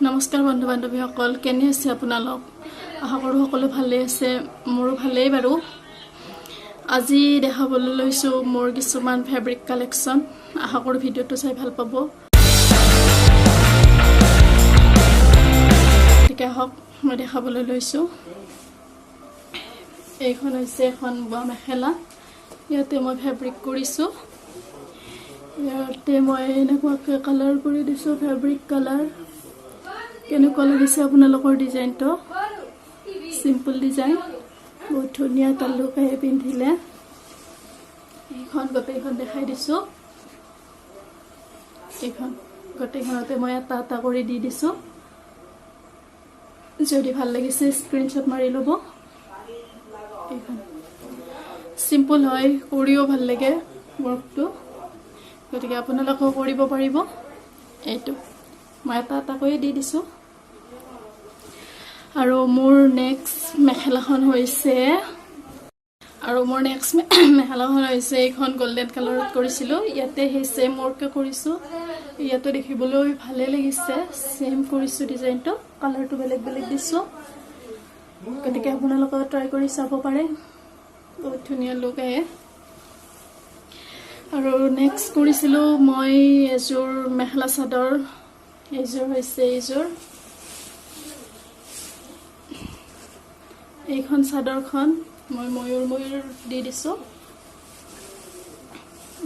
নমস্কাৰ বন্ধু বান্ধৱীসকল, কেনে আছে আপোনালোক? আশা কৰোঁ সকলো ভালেই আছে। মোৰো ভালেই বাৰু। আজি দেখাবলৈ লৈছোঁ মোৰ কিছুমান ফেব্ৰিক কালেকশ্যন। আশা কৰোঁ ভিডিঅ'টো চাই ভাল পাব। গতিকে আহক, মই দেখাবলৈ লৈছোঁ। এইখন হৈছে এখন বোৱা মেখেলা। ইয়াতে মই ফেব্ৰিক কৰিছোঁ। ইয়াতে মই এনেকুৱাকৈ কালাৰ কৰি দিছোঁ, ফেব্ৰিক কালাৰ। কেনেকুৱা লাগিছে আপোনালোকৰ ডিজাইনটো? চিম্পল ডিজাইন, বহুত ধুনীয়া এটা লুক আহে পিন্ধিলে। এইখন গোটেইখন দেখাই দিছোঁ। এইখন গোটেইখনতে মই এটা এটা কৰি দি দিছোঁ। যদি ভাল লাগিছে, স্ক্ৰীনশ্বট মাৰি ল'ব। এইখন চিম্পল হয়, কৰিও ভাল লাগে ৱৰ্কটো। গতিকে আপোনালোকেও কৰিব পাৰিব। এইটো মই এটা এটাকৈয়ে দি দিছোঁ। আৰু মোৰ নেক্সট মেখেলাখন হৈছে এইখন। গল্ডেন কালাৰত কৰিছিলোঁ। ইয়াতে সেই ছেম ৱৰ্কে কৰিছোঁ। ইয়াতো দেখিবলৈ ভালে লাগিছে। ছেম কৰিছোঁ ডিজাইনটো, কালাৰটো বেলেগ বেলেগ দিছোঁ। গতিকে আপোনালোকেও ট্ৰাই কৰি চাব পাৰে, বহুত ধুনীয়া লুক আহে। আৰু নেক্সট কৰিছিলোঁ মই এযোৰ মেখেলা চাদৰ। এইযোৰ হৈছে এইযোৰ। এইখন চাদৰখন মই ময়ূৰ ময়ূৰ দি দিছোঁ।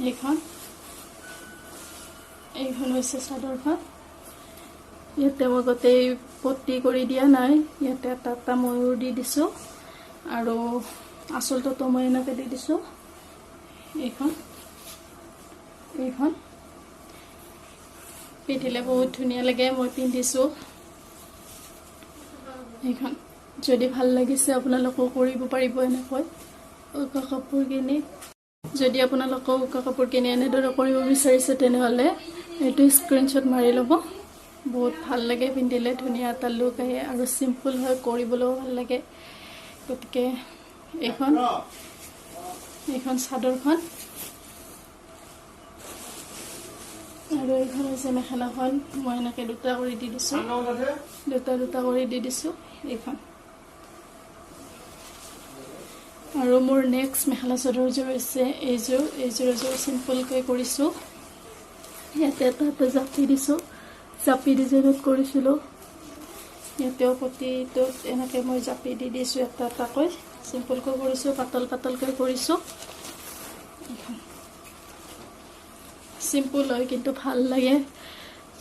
এইখন হৈছে চাদৰখন। ইয়াতে মই গোটেই পতি কৰি দিয়া নাই, ইয়াতে এটা এটা ময়ূৰ দি দিছোঁ আৰু আচলটোতো মই এনেকৈ দি দিছোঁ। এইখন পিন্ধিলে বহুত ধুনীয়া লাগে। মই পিন্ধিছোঁ এইখন। যদি ভাল লাগিছে, আপোনালোকেও কৰিব পাৰিব এনেকৈ উকা কাপোৰ কিনি। যদি আপোনালোকেও উকা কাপোৰ কিনি এনেদৰে কৰিব বিচাৰিছে, তেনেহ'লে এইটো স্ক্ৰীনশ্বট মাৰি ল'ব। বহুত ভাল লাগে পিন্ধিলে, ধুনীয়া এটা লুক আহে আৰু চিম্পুল হয়, কৰিবলৈও ভাল লাগে। গতিকে এইখন চাদৰখন আৰু এইখন হৈছে মেখেলাখন। মই এনেকৈ দুটা কৰি দি দিছোঁ, দুটা দুটা কৰি দি দিছোঁ এইখন। আৰু মোৰ নেক্সট মেখেলা চাদৰযোৰ হৈছে এইযোৰ। এইযোৰ এযোৰ চিম্পলকৈ কৰিছোঁ। ইয়াতে এটা এটা জাপি দিছোঁ, জাপি ডিজাইনত কৰিছিলোঁ। ইয়াতেও পতিটোত এনেকৈ মই জাপি দি দিছোঁ এটা এটাকৈ। চিম্পলকৈ কৰিছোঁ, পাতল পাতলকৈ কৰিছোঁ। এইখন চিম্পুল হয়, কিন্তু ভাল লাগে।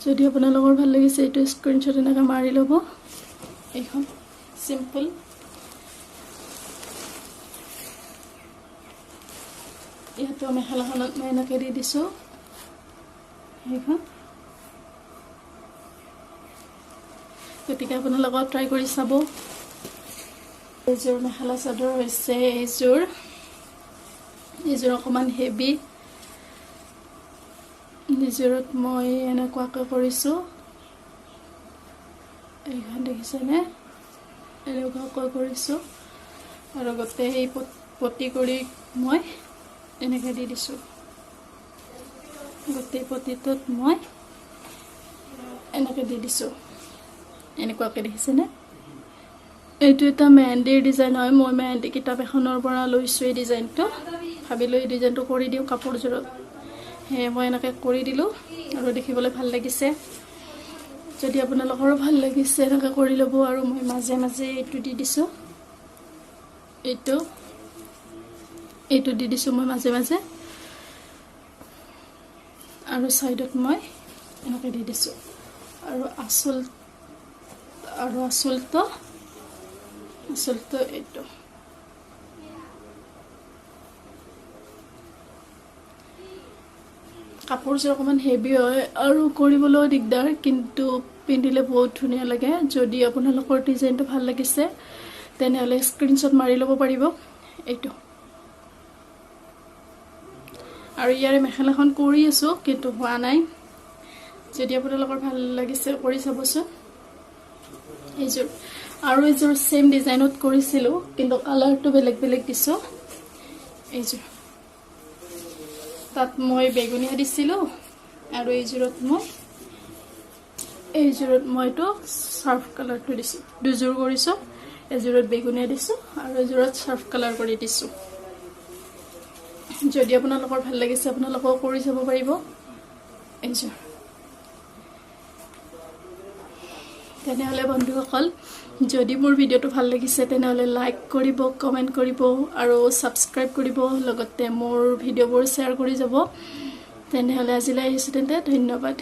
যদি আপোনালোকৰ ভাল লাগিছে, এইটো স্ক্ৰীনশ্বট এনেকৈ মাৰি ল'ব। এইখন চিম্পুল। ইয়াতো মেখেলাখনত মই এনেকৈ দি দিছোঁ সেইখন। গতিকে আপোনালোকক ট্ৰাই কৰি চাব। এইযোৰ মেখেলা চাদৰ হৈছে এইযোৰ। এইযোৰ অকণমান হেভি। এইযোৰত মই এনেকুৱাকৈ কৰিছোঁ। এইখন দেখিছেনে? এনেকুৱাকৈ কৰিছোঁ আৰু গোটেই সেই পতি কৰি মই এনেকৈ দি দিছোঁ। গোটেই পতিটোত মই এনেকৈ দি দিছোঁ, এনেকুৱাকৈ দেখিছেনে? এইটো এটা মেহেন্দিৰ ডিজাইন হয়। মই মেহেন্দি কিতাপ এখনৰ পৰা লৈছোঁ এই ডিজাইনটো। ভাবিলোঁ এই ডিজাইনটো কৰি দিওঁ কাপোৰযোৰত, সেয়ে মই এনেকৈ কৰি দিলোঁ আৰু দেখিবলৈ ভাল লাগিছে। যদি আপোনালোকৰো ভাল লাগিছে, এনেকৈ কৰি ল'ব। আৰু মই মাজে মাজে এইটো দি দিছোঁ, এইটো দি দিছোঁ মই মাজে মাজে আৰু ছাইডত মই এনেকৈ দি দিছোঁ। আৰু আচলটো এইটো। কাপোৰযোৰ অকণমান হেভি হয় আৰু কৰিবলৈও দিগদাৰ, কিন্তু পিন্ধিলে বহুত ধুনীয়া লাগে। যদি আপোনালোকৰ ডিজাইনটো ভাল লাগিছে, তেনেহ'লে স্ক্ৰীনশ্বট মাৰি ল'ব পাৰিব এইটো। আৰু ইয়াৰে মেখেলাখন কৰি আছোঁ, কিন্তু হোৱা নাই। যদি আপোনালোকৰ ভাল লাগিছে, কৰি চাবচোন এইযোৰ। আৰু এইযোৰ ছেইম ডিজাইনত কৰিছিলোঁ, কিন্তু কালাৰটো বেলেগ বেলেগ দিছোঁ। এইযোৰ তাত মই বেগুনীয়া দিছিলোঁ আৰু এইযোৰত মই এইযোৰত মই এইটো চাৰ্ফ কালাৰটো দিছোঁ। দুযোৰ কৰিছোঁ, এযোৰত বেগুনীয়া দিছোঁ আৰু এযোৰত চাৰ্ফ কালাৰ কৰি দিছোঁ। যদি আপোনালোকৰ ভাল লাগিছে, আপোনালোকেও কৰি চাব পাৰিব এইযোৰ। তেনেহ'লে বন্ধুসকল, যদি মোৰ ভিডিঅ'টো ভাল লাগিছে, তেনেহ'লে লাইক কৰিব, কমেণ্ট কৰিব আৰু ছাবস্ক্ৰাইব কৰিব, লগতে মোৰ ভিডিঅ'বোৰ শ্বেয়াৰ কৰি যাব। তেনেহ'লে আজিলৈ আহিছোঁ তেন্তে, ধন্যবাদ।